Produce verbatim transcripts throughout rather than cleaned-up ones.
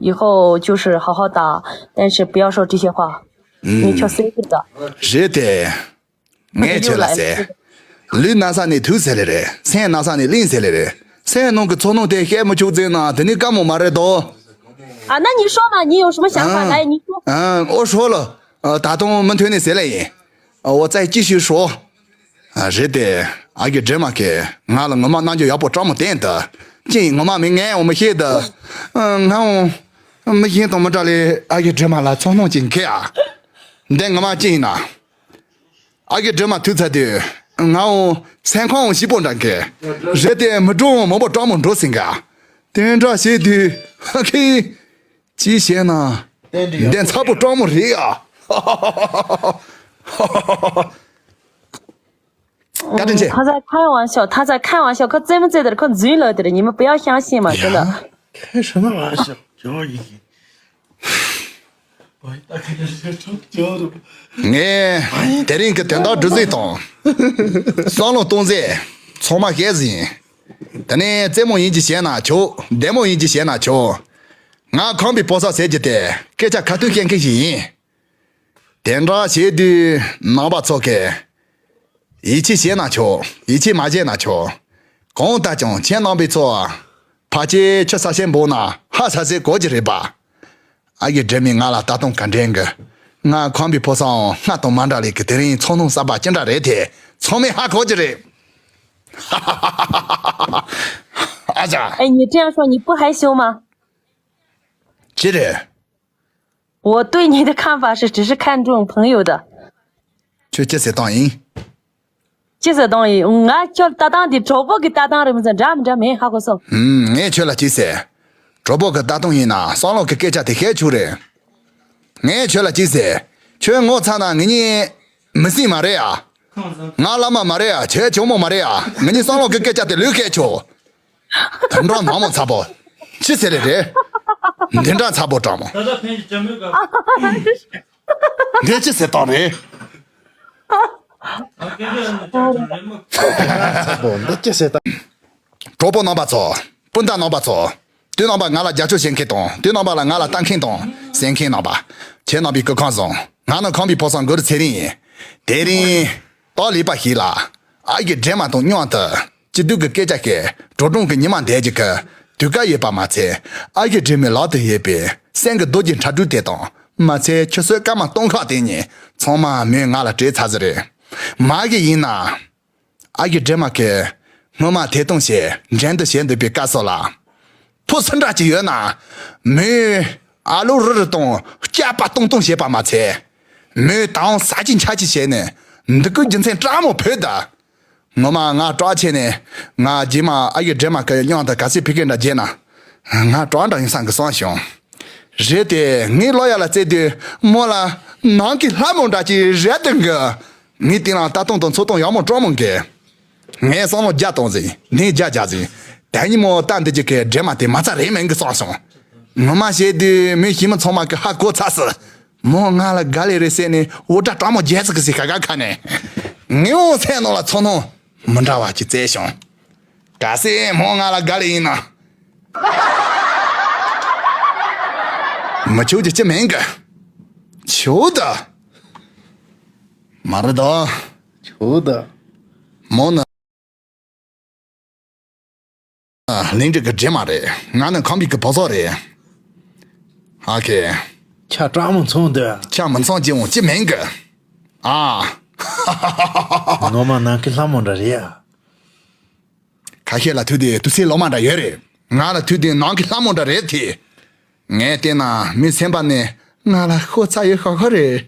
以后就是好好打，但是不要说这些话。你就随便的。 རེད་དེ། ངས་ཁྱོད་ལ་ཟེར། ལུས་ན་ས་ནས་ཐུག་ཟེར་ལེ་རེད། སེམས་ན་ས་ནས་གླིང་ཟེར་ལེ་རེད། སེམས་ནང་གི་ཚོར་སྣང་དེ་བཤད་མི་ཆོག་ཟེར་ན་དེ་ནི་དཀའ་མོ་མ་རེད་དོ། 啊，那你说嘛，你有什么想法？来，你说。 ཨ། ཨོ་ཧྲོ་ལོ། ཨ། ད་དུང་མུ་མཐུད་ནས་ཟེར་ལེ་ཡིན། ཨ། འོ་ཙའི་ཅི་ཞིག་ཧྲོ། ཨ། རེད་དེ། ཨ་གི་སྒྲོལ་མ་གིས་ང་ལ་ངོ་མ་རྣམ་འགྱུར་ཡག་པོ་སྤྲང་མོ་བསྟན་ཏེ། ཅི་ཡིན་ངོ་མ་མི་ངན་འོ་མི་ཤེས་ཏེ། ཨ། ང་འོ། མི་གཞན་དང་མི་འདྲ་ལེ། ཨ་གི་སྒྲོལ་མ་ལ་ཚོར་སྣང་ཅིག་འཁོར་ཨ། འདི་ངོ་མ་ཅི་ཡིན་ན། ཨ་གི་སྒྲོལ་མ་ཐུག་ཚར་དུས་ང་འོ་སེམས་ཁོང་འོ་སྐྱིད་པོ་འདྲ་འཁོར། རེད་དེ་མི་འགྲོ་འོ་མང་པོ་སྤྲང་མོ་འགྲོ་ཟིན་ག་དེ་འདྲ་བྱེད་དུས་ཨ་ཁི། ཅི་བྱས་ན། བསྟན་འགྲོ་འདི་མཚར་པོ་སྤྲང་མོ་རེད་ཨ། བཀའ་དྲིན་ཆེ། 他在开玩笑，他在开玩笑，可真不真的，可真了的，你们不要相信嘛，真的。 开什么玩笑？教育。我大概是个臭教的。 ངས་དེ་རིང་གི་དོན་དག་སྒྲུབ་རྩིས་དང་། བསམ་བློ་གཏོང་རྩིས་ཚང་མ་བཤད་ཟིན། དེ་ནས་རྩེད་མོ་ཡིན་གྱི་བྱས་ན་ཆོག་བདེ་མོ་ཡིན་གྱི་བྱས་ན་ཆོག་ང་ཁམས་པའི་ཕོ་གསར་ཟེར་གྱི་དེ་སྐད་ཆ་ཁ་ཐུག་བཤད་མཁན་ཞིག་ཡིན། དེ་འདྲ་བྱེད་དུས་རྣམ་པ་ཚོ་གིས། ཡིད་ཆེས་བྱས་ན་ཆོག་ཡིད་ཆེས་མ་བྱས་ན་ཆོག་གང་ལྟར་ཀྱང་ཁྱེད་རྣམ་པའི་ཚོ། ཕལ་ཆེར་ཆུ་ས་ཆེན་འབོག་ན་ཧ་ས་ཟེར་གོ་གི་རེད་པ། ཨ་གི་སྒྲོལ་མས་ང་ལ་ལྟ་སྟངས་ག་འདྲ་ཡིན་གི། ང་ཁམས་པའི་ཕོ་གསར་འོང་སྔར་དང་མ་འདྲ་ལེ་གི་དེ་རིང་ཚོར་སྣང་གསར་པ་ཅི་འདྲ་རེད་དེ་ཚང་མས་ཧ་གོ་གི་རེད། ཨ་ཅག 哎，你这样说，你不害羞吗？ ཅི་རེད། 我对你的看法是只是看重朋友的。 ཁྱོད་ཅི་ཟེར་སྟངས་ཡིན། ཅི་ཟེར་སྟངས་ཡིན། ང་ཁྱོད་ལྟ་སྟངས་འདི་གྲོགས་པོ་གི་ལྟ་སྟངས་རེད་མི་ཚེ་འདྲ་མི་འདྲ་མེད་ཧ་གོ་སོང་། ཧུམ། ངས་ཁྱོད་ལ་ཅི་ཟེར། གྲོགས་པོ་གི་ལྟ་སྟངས་ཡིན་ན་བསམ་བློ་གི་སྐད་ཆ་དེ་བཤད་ཆོག་རེད། ངས་ཁྱོད་ལ་ཅི་ཟེར། ཁྱོད་ངོ་ཚ་ན་ངེད་གཉིས་མི་སྲིད་མ་རེད་ཨ། ང་བླ་མ་མ་རེད་ཨ། ཁྱོད་ཇོ་མོ་མ་རེད་ཨ། ངེད་གཉིས་བསམ་བློ་གི་སྐད་ཆ་དེ་ལོས་བཤད་ཆོག་དམ་དྲང་མ་མོ་ཚ་པོ། ཅི་ཟེར་རེད་རེད། འདི་འདྲ་ཚ་པོ་དྲང་མོ། ད་ལྟ་ཕན་གྱི་ཅ་མོའི་སྐབས། འདི་ཅི་ཟེར་སྟངས་རེད། ཨ་སྐད་ཆ་ནི་ཅ་ཅ་རེད་མོ། ཚ་པོ་འདི་ཅི་ཟེར་སྟངས། གྲོགས་པོ་རྣམ་པ་ཚོ། སྤུན་ཟླ་རྣམ་པ་ཚོ། དུས་རྣམ་པ་ང་ལ་རྒྱབ་སྐྱོར་བྱེད་མཁན་དང་དུས་རྣམ་པ་ལ་ང་ལ་ལྟ་མཁན་དང་གསན་མཁན་རྣམ་པ། ཁྱེད་རྣམ་པའི་སྐུ་ཁམས་བཟང་། ང་ནི་ཁམས་པའི་ཕོ་གསར་མགོ་རུ་ཚེ་རིང་ཡིན། དེ་རིང་། སྟག་ལེགས་པ་ཞིག་ལ། ཨ་ཡེ་སྒྲོལ་མ་དང་མཉམ་དུ། སྐྱིད་སྡུག་གི་སྐད་ཆ་བཤད། བྲོ་བྲོ་གི་ཉི་མ་འདས་ཀྱི་ཁ། དུས་སྐབས་ཡོད་པ་མ་ཚད། ཨ་ཡེ་སྒྲོལ་མའི་ལག་ཏུ་ཡོད་པའི་སེམས་ཀྱི་རྡོ་རྗེ་ཕྲ་སྦྲུལ་དེ་དང་མ་ཚད་ཆུ་སྲོད་སྐར་མ་སྟོང་ཁག་དེ་གཉིས་ཚང་མ་མོས་ང་ལ་སྤྲད་ཚར་ཟིན་རེད། མ་གི་ཡིན་ན། ཨ་ཡེ་སྒྲོལ་མ་གིས་སྔོན་མ་ཐད་གཏོང་བྱས་འགྲན་བསྡུར་བྱས་འདུག་པའི་སྐབས་སུ་ལ། ཕོ་སུ་འདྲ་ཅིག་ཡོད་ན། མོས་ཨ་ལོ་རི་རི་དང་སྐྱག་པ་གཏོང་གཏོང་བྱེད་པ་མ་ཚད། མོས་ད་འོང་ཟ་ཅིག་འཆའ་ཅིག་བྱས་ནས་འདི་ཀུན་རྒྱུ་མཚན་སྤྲང་མོ་བོས་ད། ངོ་མ་ང་སྐྲག་ཆེ་ནས་ང་རྗེས་མ་ཨ་ཡེ་སྒྲོལ་མ་གི་མཉམ་དུ་ག་ཚོད་ཕི་ཀེ་འདྲ་བརྗེས་ན། ང་སྐྲག་འདྲ་ཡིན་བསམ་གི་བསམ་བྱུང་། རེད་དེ་ངའི་ལོ་ཡ་ལ་བརྩེ་དུས་མོ་ལ་ནང་གི་ལྷ་མོ་འདྲ་ཅིག་རེད་དེ་གི། ངའི་སྟེང་ལ་ལྟ་སྟངས་དང་ཚོར་སྟངས་ཡག་མོ་སྤྲང་མོ་གི། ངས་བསམ་བློ་རྒྱག་བཏང་ཟིན་ནས་རྒྱག་རྒྱག་ཟིན། ད་ཉིན་མོ་ལྟ་འདི་ཅིག་གི་སྒྲོལ་མ་དེ་མ་རྩ་རེད་མིན་གི་བསམ་སོང་། ངོ་མ་བཤད་དུས་མི་གཞན་མི་ཚང་མ་གི་ཧ་གོ་ཚར་སི། མོ་ང་ལ་དགའ་ལེ་རེད་ཟེར་ནས་འུར་སྒྲ་སྤྲང་མོ་རྒྱག་ཟིག་གི་ཟིག་ཁ་ཁ་ཁ་ནས། ངའི་འོང་སེམས་ནང་ལ་ཚོར་སྣང་མི་འདྲ་བ་ཅིག་བཙལ་བྱུང་། གལ་སྲིད་མོ་ང་ལ་དགའ་ལེ་ཡིན་ན། མི་ཆོག་རྒྱུ་ཅི་མིན་གི། ཆོག་ད། མ་རེད་ད། ཆོག་ད། མོ་ནི། གླིང་རི་གི་སྒྲོལ་མ་རེད། ང་ནི་ཁམས་པའི་གི་ཕོ་གསར་རེད། ཨ་ཁེ། ཆ་སྤྲང་མོ་མཚོན་འདུག་ཆ་མི་མཚོན་ཅི་འོང་ཅི་མིན་གི། ཨ། ངོ་མ་ནང་གི་ལྷ་མོ་འདྲ་རེད་ཨ། ཁ་ཤས་ལ་ཐུག་དུས་དུས་ཚོད་ལོ་མ་འདྲ་ཡོད་རེད། ང་ལ་ཐུག་དུས་ནང་གི་ལྷ་མོ་འདྲ་རེད་དེ། ངས་བལྟས་ན་མི་སེམས་པ་ནས་ང་ལ་ཤོར་ཚར་ཡོད་ཤོག་ཤོག་རེད།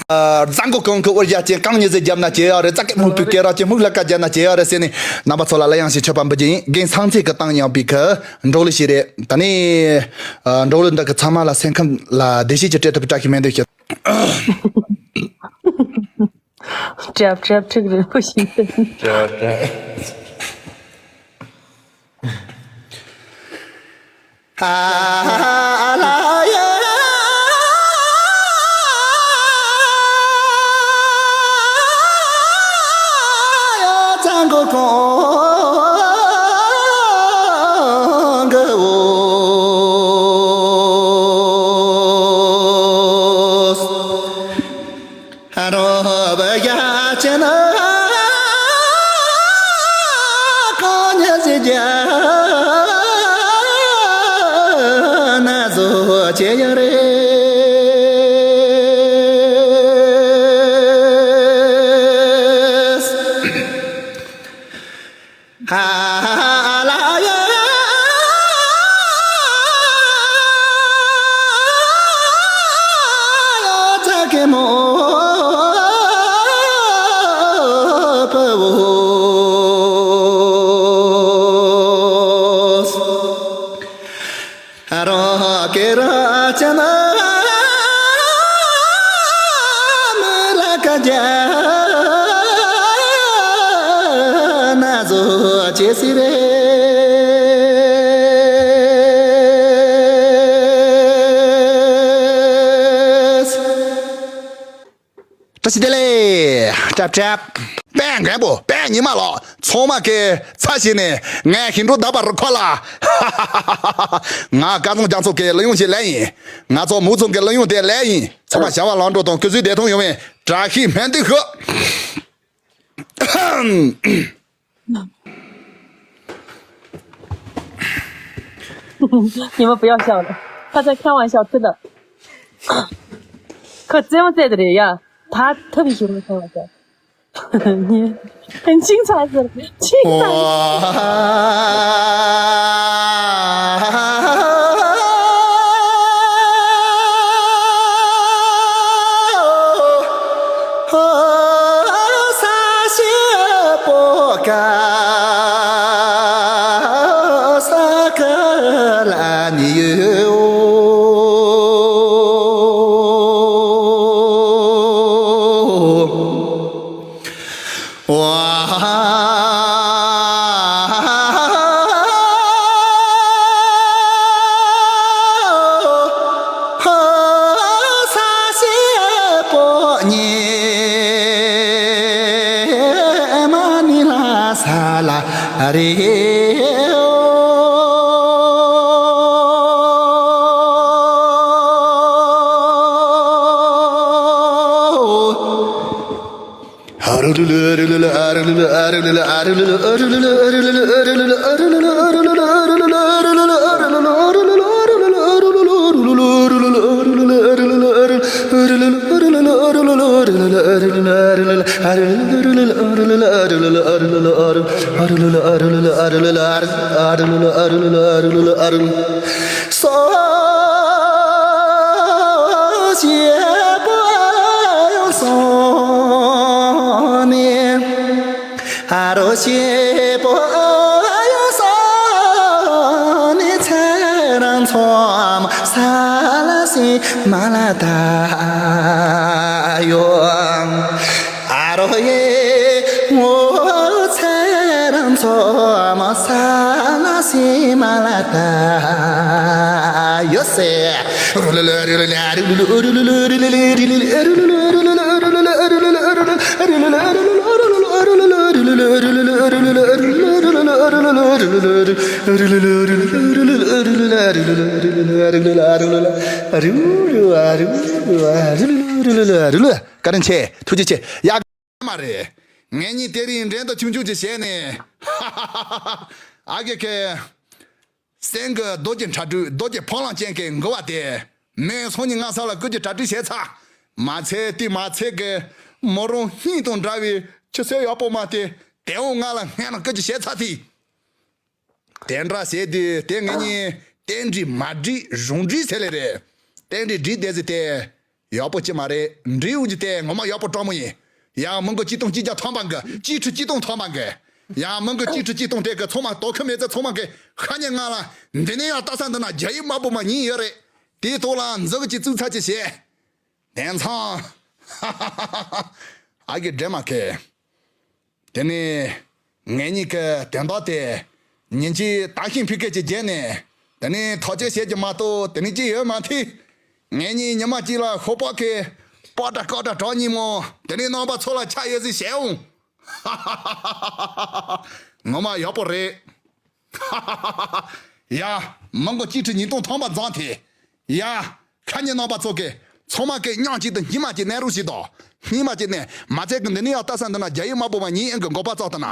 རྫ་མགོ་གང་གི་འུར་བཞག་ཅིང་རྐང་གཉིས་ཟིག་བརྒྱབ་ན་བྱེད་ཡག་རེད། རྩ་སྐད་སྨུག་པོའི་སྐེ་རགས་ཀྱི་སྨུག་ལ་ཀ་བརྒྱབ་ན་བྱེད་ཡག་རེད་ཟེར་ནས་རྣམ་པ་ཚོ་ལ་གླུ་དབྱངས་ཤིག་མཆོད་པ་འབུལ་རྒྱུ་ཡིན། རྒན་སངས་ཚེ་གི་བཏང་ཡང་པའི་གི་འབྲོག་གླུ་ཞིག་རེད། ད་ནི་འབྲོག་གླུ་འདི་གི་ཚང་མ་ལ་སེམས་ཁམས་ལ་བདེ་སྐྱིད་ཀྱི་སྤྲད་ཐུབ་པའི་བཀྲ་ཤིས་སྨོན་འདུན་ཞུ། གྲབ་གྲབ་ཁྲིག་རིང་པོ་ཞིག་འདུག་གྲབ་གྲབ། ཅེས་བྱ་ན་བཟོ་བྱེད་ཡ་རེད། ཨ་ལ་ཡ། ཚ་གེ་མོ་པ་བོ། རོ་ཀེ་ར་ཅ་ན་མ་ལ་ཀ་ཇ་ན་ཟོ་ཅེ་སི་རེ། བཀྲ་ཤིས་བདེ་ལེགས། ཀྲབ་ཀྲབ། པད་རྒན་པོ་པད་ཉི་མ་ལགས་ཚང་མ་གི་ཚ་ཞིག་ནས་ངས་ཤིང་འབྲུ་བརྡབས་པ་རུ་ཁོ་ལ། ང་སྐལ་བཟང་རྒྱ་མཚོ་གི་གླུ་དབྱངས་ཤིག་ལེན་ཡིན། ང་ཚོ་མུ་ཚང་གི་གླུ་དབྱངས་དེ་ལེན་ཡིན། ཚང་མ་བྱ་བ་ལམ་འགྲོ་དང་སྐུ་གཟུགས་བདེ་ཐང་ཡོང་བའི་བཀྲ་ཤིས་སྨོན་འདུན་ཞུ། 你们不要笑了，他在开玩笑，真的。可真在这里呀，他特别喜欢开玩笑。你很精彩，是吧？精彩。哇！ ས་ཞེ་པོ་ཀ་ས་ཀ་ལ་ནི་ཡོད། ས་ཞེ་པོ་ཉི་མ་ནི་ལ་ས་ལ་རེ། སོ་སྐྱེས་པོ་ཡང་སོང་ནས། ཨ་རོ་སྐྱེས་པོ་ཡང་སོང་ནས། ཚེ་རིང་འཚོ་མ་ས་ལ་སི་མ་ལ་ད་ཡོང་། ཨ་རོ་ཡེ་ངོ་ཚེ་རིང་འཚོ་མ་ས་ལ་སི་མ་ལ་ད་ཡོད་སེ། བཀའ་དྲིན་ཆེ། ཐུགས་རྗེ་ཆེ། ཡ། མ་རེད། ངེད་གཉིས་དེ་རིང་འགྲན་ཟླ་ཆུང་ཆུང་ཅིག་བྱས་ནས། ཨ་ཀེ་ཀེ། སེང་གེ་རྡོ་རྗེ་ཁྲ་སྤྲུག་རྡོ་རྗེ་ཕོ་ལང་ཅན་གྱི་འགུལ་བ་དེ། མི་སང་ཉིན་ང་ས་ལ་སྐུ་གྱི་གྲ་སྒྲིག་བྱས་ཚར། མ་ཚད་དེ་མ་ཚད་ཀྱི་མོ་རང་སྙིང་དང་འདྲ་བའི་ཆུ་ཚོད་ཡག་པོ་མ་དེ་དེ་འོང་ང་ལ་སྔན་ལ་སྐུ་གྱི་བྱས་ཚར་དེ། དེ་འདྲ་བྱས་དུས་དེ་ངེད་གཉིས་རྟེན་འབྲེལ་མ་འགྲིག་གཞུང་འབྲེལ་ཟེར་ལེ་རེད། རྟེན་འབྲེལ་འགྲིག་བསྡད་ཟིག་དེ་ཡག་པོ་ཅི་མ་རེད། འབྲེལ་ཡོད་ཀྱི་དེ་ངོ་མ་ཡག་པོ་སྤྲང་མོ་ཡིན། ཡང་མི་མགོ་གཅིག་སྟོང་གཅིག་བརྒྱ་ཐམ་པ་འགི་གཅིག་ཁྲི་གཅིག་སྟོང་ཐམ་པ་འགི། ཡང་མི་མགོ་གཅིག་ཁྲི་གཅིག་སྟོང་དེ་གི་ཚང་མ་དོ་ཁུར་མེད་ཚེ་ཚང་མ་གི་ཤ་ཉེ་ང་ལ་འདི་ནས་ཡང་ལྟ་ས་འདི་ན་རྒྱ་ཡིག་དམར་པོ་མ་གཉིས་ཡོད་རེད། དེའི་ཐོག་ལ་འཛུགས་ཀྱི་བཙུགས་ཚར་ཅི་བྱེད། དེང་སང་ཨ་གི་འདྲེ་མ་ཁེ། དེ་ནས་ངེད་གཉིས་ཀྱི་དོན་དག་དེ་ཉིན་གཅིག་ད་ཤིང་ཕི་ཀེ་ཅིག་བརྒྱབ་ནས་དེ་ནས་ཐག་གཅོད་བྱེད་ཀྱི་མ་གཏོགས་དེ་ནས་ཅི་ཡོད་མ་ཐིག་ངེད་གཉིས་ཉི་མ་གཅིག་ལ་ཤོག་པག་གི་པག་འདྲ་སྐག་འདྲ་གྲགས་ཉིན་མོ་དེ་ནས་རྣམ་པ་ཚོ་ལ་ཆ་ཡོད་ཟིག་བྱས་འོང་། ངོ་མ་ཡག་པོ་རེད། ཡ། མི་མགོ་གཅིག་ཁྲི་ཉིས་སྟོང་ཐམ་པ་འཛོམས་ཐེ། ཡ། ཁ་ཉེ་རྣམ་པ་ཚོ་གི་ཚང་མ་གི་མཉམ་གཅིག་ཏུ་སྙིང་མ་གཅིག་གནས་རོགས་ཞིག་དང་། སྙིང་མ་གཅིག་གནས་མ་ཚད་གི་འདི་ནས་ཡང་ལྟ་ས་འདི་ན་རྒྱ་ཡིག་དམར་པོ་མ་ཉིན་ཡན་གི་འགོ་པ་བཙོག་ཐ་ན།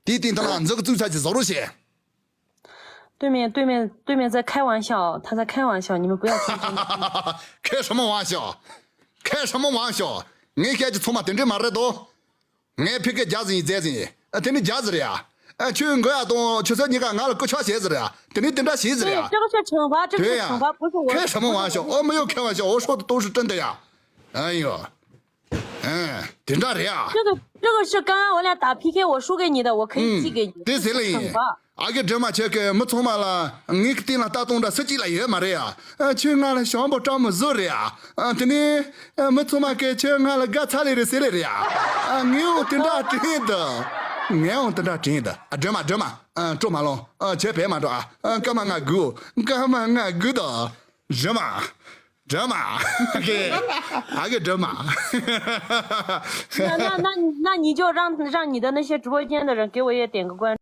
དེའི་སྟེང་དུ་ན་འཛུགས་བཙུགས་ཚ་ཞིག་བཟོ་རོགས་བྱེད། 对面对面对面在开玩笑，他在开玩笑，你们不要听真。开什么玩笑？开什么玩笑？ངས་བཤད་ཀྱི་ཚང་མ་དེ་འདྲས་མ་རེད་དོ། ངས་ཕི་ཀའི་རྒྱ་ཟིན་ཡིན་རྫས་ཟིན་ཡིན། ཨ་དེ་ནི་རྒྱ་ཟེར་ཡ། ཨ་ཁྱོད་མགོ་ཡ་དང་ཁྱོད་ཚོ་གཉིས་ཀ་ང་ལ་སྐུ་ཕྱག་བྱས་ཟེར་ཡ། དེ་ནི་དེ་འདྲ་བྱས་ཟེར་ཡ། 这个是惩罚，这个是 对呀 惩罚，不是我。 开什么玩笑？哦，没有开玩笑，我说的都是真的呀。哎呦，嗯，དེ་འདྲ་རེད་ཡ། 这个这个是刚刚我俩打 P K，我输给你的，我可以寄给你。 དེ་ཟེར་ལ་ཡིན། 惩罚。 ཨ་གི་སྒྲོལ་མ་ཁྱེད་ཀྱིས་མི་ཚང་མ་ལ་ངའི་སྟེང་ལ་ལྟ་སྟངས་འདྲ་སུ་གཅིག་ལ་ཡོད་མ་རེད་ཡ། ཨ་ཁྱོད་ང་ལ་ཞང་པོ་སྤྲང་མོ་བཟོ་རེད་ཡ། ཨ་དེ་ནས་ཨ་མི་ཚང་མ་གིས་ཁྱོད་ང་ལ་དགའ་ཚ་ལེ་རེད་ཟེར་ལེ་རེད་ཡ། ཨ་ངས་འོ་དེ་འདྲ་དྲན་འདུག་ངས་འོ་དེ་འདྲ་དྲན་འདུག་ཨ་སྒྲོལ་མ་སྒྲོལ་མ། ཨ་སྤྲོ་མ་ལོང་། ཨ་ཁྱོད་བས་མ་འགྲོ་ཨ། ཨ་སྐར་མ་ལྔ་དགོས། སྐར་མ་ལྔ་དགོས་དོ། སྒྲོལ་མ། སྒྲོལ་མ། ཨ་གི་སྒྲོལ་མ། 那那那那你就让让你的那些直播间的人给我也点个关注。